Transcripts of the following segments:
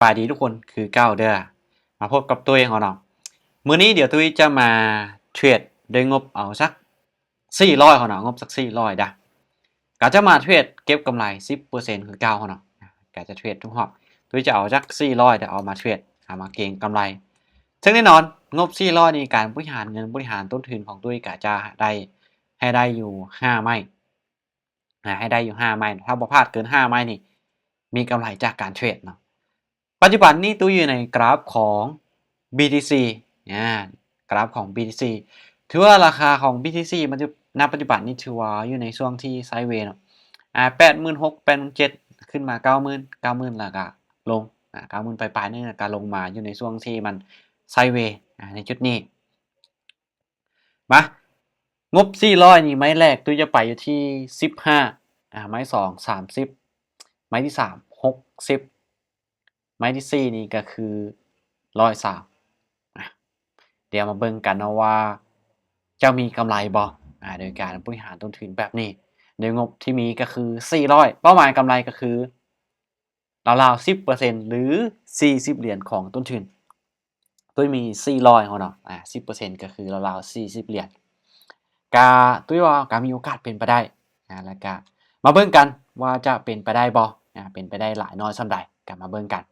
ບາຍດີທຸກຄົນຄືເກົ່າເດີ້ ມາພົບກັບຕຸ້ຍເຮົາເນາະ. ມື້ນີ້ດຽວຕຸ້ຍຈະມາເທຣດດ້ວຍງົບເອົາສັກສີ່ຮ້ອຍເຮົາເນາະ, ງົບສັກສີ່ຮ້ອຍດາ. ກະຈະມາເທຣດເກັບກຳໄລສິບເປີເຊັນຄືເກົ່າເນາະ, ກະຈະເທຣດທຸກຮອບ. ຕຸ້ຍຈະເອົາຈັກສີ່ຮ້ອຍດາ ເອົາມາເທຣດ ຫາມາເກັງກຳໄລ. ເຊິ່ງແນ່ນອນ ງົບສີ່ຮ້ອຍນີ້ ການບໍລິຫານເງິນ ບໍລິຫານຕົ້ນທຶນຂອງຕຸ້ຍກະຈະໄດ້ ໃຫ້ໄດ້ຢູ່ຫ້າໄມ້ ອາ ໃຫ້ໄດ້ຢູ່ຫ້າໄມ້. ຖ້າບໍ່ພາດເກີນຫ້າໄມ້ນີ້ ມີກຳໄລຈາກການເທຣດເນາະ. ປັດຈຸບັນນີ້ຕຸ້ຍຢູ່ໃນກຣາຟຂອງ ບີທີຊີ ອາ ກຣາຟຂອງ ບີທີຊີ ຖືວ່າລາຄາຂອງ ບີທີຊີ ມັນ ນະປັດຈຸບັນນີ້ຖືວ່າຢູ່ໃນຊ່ວງທີ່ໄຊເວເນາະ ອາ ແປດໝື່ນຫົກ ແປດໝື່ນເຈັດ ຂຶ້ນມາເກົ້າໝື່ນ ເກົ້າໝື່ນ ແລ້ວກະລົງ ອາ ເກົ້າໝື່ນປາຍໆ ໜຶ່ງ ແລ້ວກະລົງມາຢູ່ໃນຊ່ວງທີ່ມັນໄຊເວ ອາ ໃນຈຸດນີ້. ມາ ງົບສີ່ຮ້ອຍນີ້ ໄມ້ແລກຕຸ້ຍຈະໄປຢູ່ທີ່ສິບຫ້າ ອາ ໄມ້ສອງ ສາມສິບ ໄມ້ທີສາມ ຫົກສິບ ໄມ້ທີສີ່ນີ້ກະຄືຮ້ອຍຊາວ. ອາ ດຽວມາເບິ່ງກັນເນາະວ່າຈະມີກຳໄລບໍ່ ອາ ໂດຍການບໍລິຫານຕົ້ນທຶນແບບນີ້ ໂດຍງົບທີ່ມີກະຄືສີ່ຮ້ອຍ ເປົ້າໝາຍກຳໄລກະຄື ລາວໆສິບເປີເຊັນ ຫຼື ສີ່ສິບຫຼຽນຂອງຕົ້ນທຶນ. ຕຸ້ຍມີສີ່ຮ້ອຍເນາະ ອາ ສິບເປີເຊັນ ກະຄືລາວໆສີ່ສິບຫຼຽນ. ກະ ຕຸ້ຍວ່າກະມີໂອກາດເປັນໄປໄດ້ ອາ ແລ້ວກະມາເບິ່ງກັນວ່າຈະເປັນໄປໄດ້ບໍ່ ອາ ເປັນໄປໄດ້ຫຼາຍນ້ອຍສ່ຳໃດ ກະມາເບິ່ງກັນ.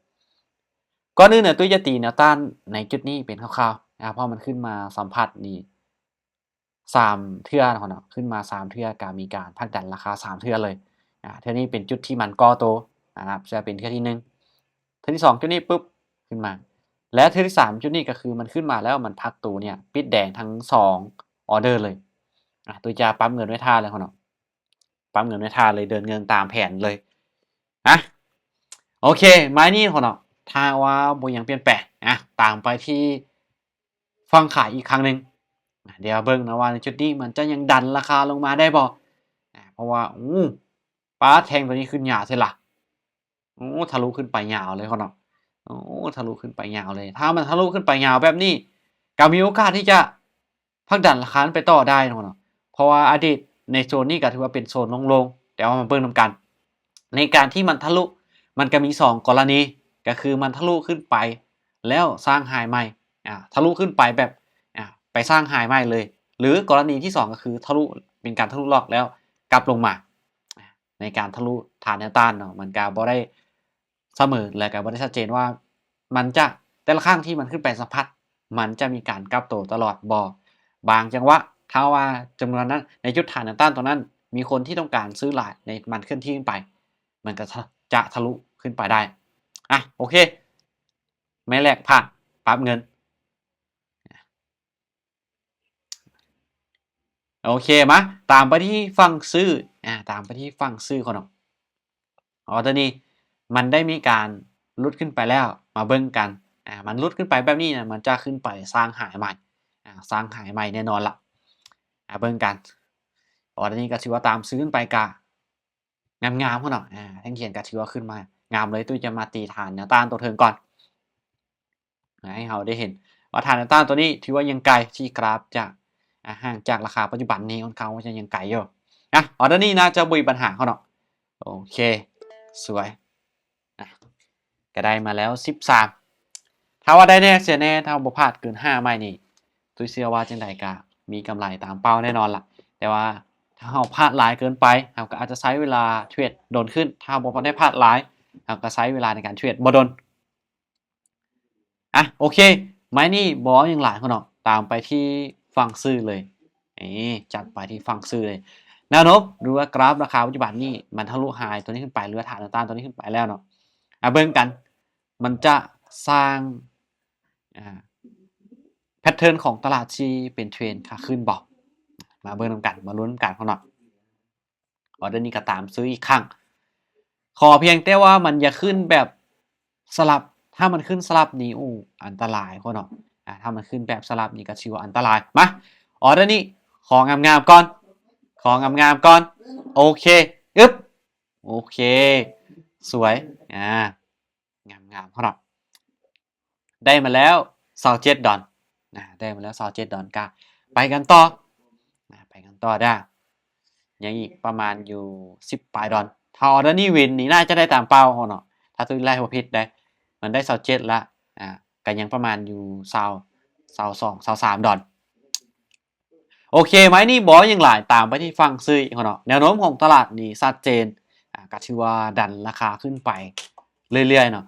ກ່ອນອື່ນນະ ຕຸ້ຍຈະຕີແນວຕ້ານໃນຈຸດນີ້ເປັນຄ່າວໆ ອາ ເພາະມັນຂຶ້ນມາສຳຜັດນີ້ ສາມເທື່ອເນາະ ຂຶ້ນມາສາມເທື່ອ ກະມີການຜັກດັນລາຄາສາມເທື່ອເລີຍ. ອາ ເທື່ອນີ້ເປັນຈຸດທີ່ມັນກໍ່ໂຕ ອາ ນັບເທື່ອເປັນເທື່ອທີໜຶ່ງ ເທື່ອທີສອງຈຸດນີ້ປຶບ ຂຶ້ນມາ ແລະ ເທື່ອທີສາມຈຸດນີ້ກະຄືມັນຂຶ້ນມາແລ້ວມັນພັກໂຕເນຍ ປິດແດງທັງສອງອໍເດີເລີຍ. ອາ ຕຸ້ຍຈະປັບເງິນໄວ້ຖ້າເລີຍເນາະ ປັບເງິນໄວ້ຖ້າເລີຍ ເດີນເງິນຕາມແຜນເລີຍ. ອາ ໂອເຄ ໄມ້ນີ້ເນາະ ຖ້າວ່າບໍ່ຫຍັງປ່ຽນແປງ ອາ ຕາມໄປທີ່ ຝັ່ງຂາຍອີກຄັ້ງໜຶ່ງ. ດຽວເບິ່ງນະວ່າໃນຈຸດນີ້ມັນຈະຍັງດັນລາຄາລົງມາໄດ້ບໍ່ ເພາະວ່າ ໂອ້ ປາ ແທ່ງໂຕນີ້ຂຶ້ນຍາວແທ້ລະ. ໂອ້ ທະລຸຂຶ້ນໄປຍາວເລີຍເນາະ ໂອ້ ທະລຸຂຶ້ນໄປຍາວເລີຍ. ຖ້າມັນທະລຸຂຶ້ນໄປຍາວແບບນີ້ ກະມີໂອກາດທີ່ຈະຜັກດັນລາຄາໄປຕໍ່ໄດ້ເນາະ ເພາະວ່າອະດີດໃນໂຊນນີ້ກະຖືວ່າເປັນໂຊນໂລ່ງໆ. ແຕ່ວ່າມາເບິ່ງນຳກັນ ໃນການທີ່ມັນທະລຸ ມັນກະມີສອງກໍລະນີ ກະຄືມັນທະລຸຂຶ້ນໄປ ແລ້ວສ້າງໄຮໃໝ່ ອາ ທະລຸຂຶ້ນໄປແບບ ອາ ໄປສ້າງໄຮໃໝ່ເລີຍ ຫຼື ກໍລະນີທີສອງກະຄືທະລຸ ເປັນການທະລຸລອກແລ້ວກັບລົງມາ. ໃນການທະລຸຖານແນວຕ້ານເນາະ ມັນກະບໍ່ໄດ້ສະເໝີ ແລະ ກະບໍ່ໄດ້ຊັດເຈນວ່າມັນຈະ ແຕ່ລະຄັ້ງທີ່ມັນຂຶ້ນໄປສຳຜັດ ມັນຈະມີການກັບໂຕຕະຫຼອດບໍ່. ບາງຈັງຫວະ ຖ້າວ່າຈຳນວນນັ້ນ ໃນຈຸດຖານແນວຕ້ານຕົງນັ້ນ ມີຄົນທີ່ຕ້ອງການຊື້ຫຼາຍ ໃນມັນເຄື່ອນທີ່ຂຶ້ນໄປ ມັນກະ ຈະທະລຸຂຶ້ນໄປໄດ້. ອາ ໂອເຄ ໄມ້ແລກຜ່ານ ປັບເງິນ. ໂອເຄ ມາ ຕາມໄປທີ່ຝັ່ງຊື້ ອາ ຕາມໄປທີ່ຝັ່ງຊື້ເນາະ. ອໍເດີນີ້ມັນໄດ້ມີການຫຼຸດຂຶ້ນໄປແລ້ວ ມາເບິ່ງກັນ ອາ ມັນຫຼຸດຂຶ້ນໄປແບບນີ້ນະ ມັນຈະຂຶ້ນໄປສ້າງໄຮໃໝ່ ອາ ສ້າງໄຮໃໝ່ແນ່ນອນລະ. ອາ ເບິ່ງກັນ ອໍເດີນີ້ກະຖືວ່າຕາມຊື້ຂຶ້ນໄປກະ ງາມໆ ເນາະ ອາ ແທ່ງທຽນກະຖືວ່າຂຶ້ນມາງາມເລີຍ. ຕຸ້ຍຈະມາຕີຖານແນວຕ້ານຕົວເທິງກ່ອນ ໃຫ້ເຮົາໄດ້ເຫັນວ່າຖານແນວຕ້ານຕົວນີ້ຖືວ່າຍັງໄກ ທີ່ກຣາຟຈະ ອາ ຫ່າງຈາກລາຄາປັດຈຸບັນນີ້ ຂ້ອນຂ້າງວ່າຈະຍັງໄກຢູ່. ອາ ອໍເດີນີ້ໜ້າຈະບໍ່ມີບັນຫາເນາະ. ໂອເຄ ສວຍ ອາ ກະໄດ້ມາແລ້ວສິບສາມ. ຖ້າວ່າໄດ້ແນ່ເສຍແນ່ ຖ້າບໍ່ພາດເກີນຫ້າໄມ້ນີ້ ຕຸ້ຍເຊື່ອວ່າຈັ່ງໃດກະມີກຳໄລຕາມເປົ້າແນ່ນອນລະ. ແຕ່ວ່າຖ້າເຮົາພາດຫຼາຍເກີນໄປ ເຮົາກະອາດຈະໃຊ້ເວລາເທຣດດົນຂຶ້ນ. ຖ້າເຮົາບໍ່ໄດ້ພາດຫຼາຍ ເຮົາກະໃຊ້ເວລາໃນການເທຣດບໍ່ດົນ. ອາ ໂອເຄ ໄມ້ນີ້ບໍ່ເວົ້າຫຍັງຫຼາຍເນາະ ຕາມໄປທີ່ຝັ່ງຊື້ເລີຍ. ເອີ ຈັດໄປທີ່ຝັ່ງຊື້ເລີຍ. ແນວໂນ້ມ ຫຼືວ່າກຣາຟລາຄາປັດຈຸບັນນີ້ ມັນທະລຸໄຮຕົວນີ້ຂຶ້ນໄປ ຫຼືວ່າຖານແນວຕ້ານຕົວນີ້ຂຶ້ນໄປແລ້ວເນາະ. ອາ ເບິ່ງກັນ ມັນຈະສ້າງ ອາ ແພັດເທີນຂອງຕະຫຼາດທີ່ເປັນເທຣນຂາຂຶ້ນບໍ່? ມາເບິ່ງນຳກັນ ມາລຸ້ນນຳກັນເນາະ. ອໍເດີນີ້ກະຕາມຊື້ອີກຄັ້ງ ຂໍພຽງແຕ່ວ່າມັນຢ່າຂຶ້ນແບບສະຫຼັບ. ຖ້າມັນຂຶ້ນສະຫຼັບນີ້ ໂອ້ ອັນຕະລາຍເນາະ. ອາ ຖ້າມັນຂຶ້ນແບບສະຫຼັບນີ້ກະຖືວ່າອັນຕະລາຍ. ມາ ອໍເດີນີ້ ຂໍງາມໆກ່ອນ ຂໍງາມໆກ່ອນ. ໂອເຄ ອຶບ ໂອເຄ ສວຍ ອາ ງາມໆເນາະ. ໄດ້ມາແລ້ວຊາວເຈັດດອນ ນະ ໄດ້ມາແລ້ວຊາວເຈັດດອນ ກະໄປກັນຕໍ່ ນະ ໄປກັນຕໍ່ເດີ້. ຍັງອີກປະມານຢູ່ສິບປາຍດອນ. ຖ້າອໍເດີນີ້ວິນນີ້ ໜ້າຈະໄດ້ຕາມເປົ້າເນາະ ຖ້າຕຸ້ຍໄລ່ບໍ່ຜິດເດ້. ມັນໄດ້ຊາວເຈັດລະ ອ່າ ກໍຍັງປະມານຢູ່ຊາວ ຊາວສອງ ຊາວສາມດອນ. ໂອເຄ ໄມ້ນີ້ບໍ່ຫຍັງຫຼາຍ ຕາມໄປທີ່ຝັ່ງຊື້ເນາະ. ແນວໂນ້ມຂອງຕະຫຼາດນີ້ຊັດເຈນ ອ່າ ກໍຖືວ່າດັນລາຄາຂຶ້ນໄປເລື້ອຍໆເນາະ.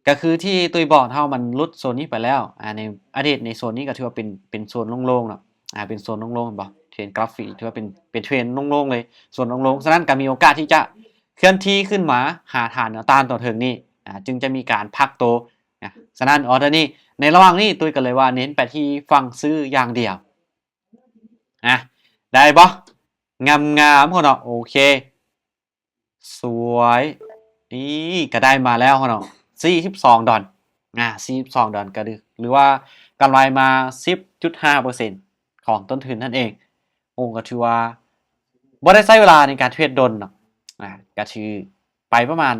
ກໍຄືທີ່ຕຸ້ຍບອກເຮົາ ມັນຫຼຸດໂຊນນີ້ໄປແລ້ວ ອ່າ ໃນອະດີດໃນໂຊນນີ້ກໍຖືວ່າເປັນ ເປັນໂຊນໂລ່ງໆເນາະ ອ່າ ເປັນໂຊນໂລ່ງໆ ເຫັນບໍ່? ເທຣນກຣາຟິກຖືວ່າເປັນ ເປັນເທຣນໂລ່ງໆເລີຍ ໂຊນໂລ່ງໆ. ສະນັ້ນກໍມີໂອກາດທີ່ຈະເຄື່ອນທີ່ຂຶ້ນມາຫາຖານແນວຕ້ານຕົວເທິງນີ້ ອ່າ ຈຶ່ງຈະມີການພັກໂຕ ອ່າ ສະນັ້ນອອເດີນີ້ ໃນລະຫວ່າງນີ້ ຕຸ້ຍກໍເລີຍວ່າເນັ້ນໄປທີ່ຝັ່ງຊື້ຢ່າງດຽວ. ອ່ະ ໄດ້ບໍ່? ງາມໆ ພຸ້ນເນາະ. ໂອເຄ ສວຍ ນີ້ກໍໄດ້ມາແລ້ວເນາະ ສີ່ສິບສອງດອນ ອ່າ ສີ່ສິບສອງດອນ ກໍຖື ຫຼືວ່າກຳໄລມາ ສິບຈຸດຫ້າເປີເຊັນ ຂອງຕົ້ນທຶນນັ້ນເອງ. ໂອ້ ກໍຖືວ່າບໍ່ໄດ້ໃຊ້ເວລາໃນການເທຣດດົນເນາະ ອ່າ ກໍຖືໄປປະມານ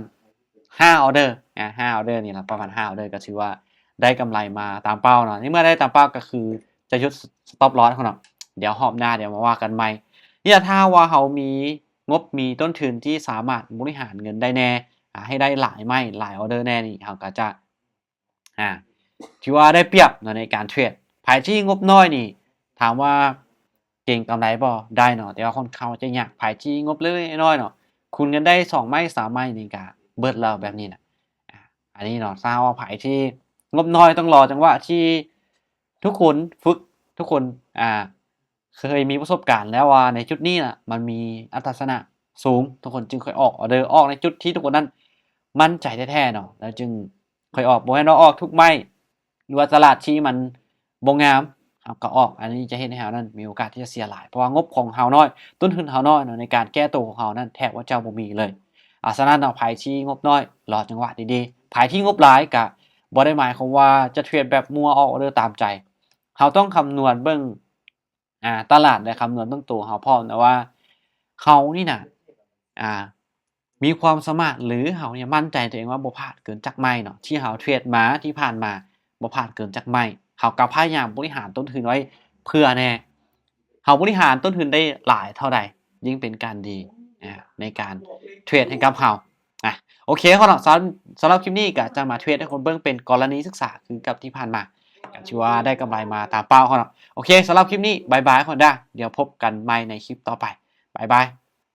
ຫ້າອອເດີ ອ່າ ຫ້າອອເດີນີ້ລະ ປະມານຫ້າອອເດີ ກໍຖືວ່າໄດ້ກຳໄລມາຕາມເປົ້າເນາະ. ໃນເມື່ອໄດ້ຕາມເປົ້າກໍຄືຈະຢຸດສະຕັອບລອສເນາະ ດຽວຮອບໜ້າ ດຽວມາວ່າກັນໃໝ່. ນີ້ລະ ຖ້າຫາກວ່າເຮົາມີ ງົບມີຕົ້ນທຶນທີ່ສາມາດບໍລິຫານເງິນໄດ້ແດ່ ອ່າ ໃຫ້ໄດ້ຫຼາຍໄມ້ ຫຼາຍອອເດີແດ່ນີ້ ເຮົາກໍຈະ ອ່າ ຖືວ່າໄດ້ປຽບເນາະໃນການເທຣດ. ໃຜທີ່ງົບນ້ອຍນີ້ ຖາມວ່າເກັງກຳໄລບໍ່? ໄດ້ເນາະ ແຕ່ວ່າຄ່ອນຂ້າງຈະຍາກ. ໃຜທີ່ງົບເລັກໆນ້ອຍໆເນາະ ຄູນເງິນໄດ້ສອງໄມ້ສາມໄມ້ນີ້ກະເບິດແລ້ວແບບນີ້ນະ. ອ່າ ອັນນີ້ເນາະ ຖ້າຫາກວ່າໃຜທີ່ງົບນ້ອຍ ຕ້ອງລໍຈັງຫວະທີ່ທຸກຄົນຝຶກ ທຸກຄົນ ອ່າ ເຄີຍມີປະສົບການແລ້ວວ່າໃນຈຸດນີ້ນະ ມັນມີອັດຕາຊະນະສູງ ທຸກຄົນຈຶ່ງຄ່ອຍອອກອອເດີອອກໃນຈຸດທີ່ທຸກຄົນນັ້ນໝັ້ນໃຈແທ້ໆເນາະ ແລ້ວຈຶ່ງຄ່ອຍອອກ. ບໍ່ແມ່ນວ່າອອກທຸກໄມ້ ຫຼືວ່າຕະຫຼາດທີ່ມັນບໍ່ງາມ ເຮົາກໍອອກ. ອັນນີ້ຈະເຮັດໃຫ້ເຮົານັ້ນມີໂອກາດທີ່ຈະເສຍຫຼາຍ ເພາະວ່າງົບຂອງເຮົານ້ອຍ ຕົ້ນທຶນເຮົານ້ອຍເນາະ ໃນການແກ້ໂຕຂອງເຮົານັ້ນແທບວ່າຈະບໍ່ມີເລີຍ. ອ່າ ສະນັ້ນເນາະ ໃຜທີ່ງົບນ້ອຍ ລໍຈັງຫວະດີໆ. ໃຜທີ່ງົບຫຼາຍ ກະບໍ່ໄດ້ໝາຍຄວາມວ່າຈະເທຣດແບບມົວ ອອກອອເດີຕາມໃຈ. ເຮົາຕ້ອງຄຳນວນເບິ່ງ ອ່າ ຕະຫຼາດ ແລະ ຄຳນວນເບິ່ງໂຕເຮົາພ້ອມນະວ່າ ເຮົານີ້ນະ ອ່າ ມີຄວາມສາມາດ ຫຼື ເຮົານີ້ໝັ້ນໃຈຕົວເອງວ່າບໍ່ພາດເກີນຈັກໄມ້ເນາະ ທີ່ເຮົາເທຣດມາທີ່ຜ່ານມາ ບໍ່ພາດເກີນຈັກໄມ້. ເຮົາກໍພະຍາຍາມບໍລິຫານຕົ້ນທຶນໄວ້ເພື່ອແດ່ ເຮົາບໍລິຫານຕົ້ນທຶນໄດ້ຫຼາຍເທົ່າໃດ ຍິ່ງເປັນການດີ ອ່າ ໃນການເທຣດໃຫ້ກັບເຮົາ. ອ່ະ ໂອເຄເນາະ ສຳ ສຳລັບຄລິບນີ້ກໍຈະມາເທຣດໃຫ້ຄົນເບິ່ງເປັນກໍລະນີສຶກສາຄືກັບທີ່ຜ່ານມາ ກໍຖືວ່າໄດ້ກຳໄລມາຕາມເປົ້າເນາະ. ໂອເຄ ສຳລັບຄລິບນີ້ ບາຍບາຍ ຄົນດາ ດຽວພົບກັນໃໝ່ໃນຄລິບຕໍ່ໄປ ບາຍບາຍ.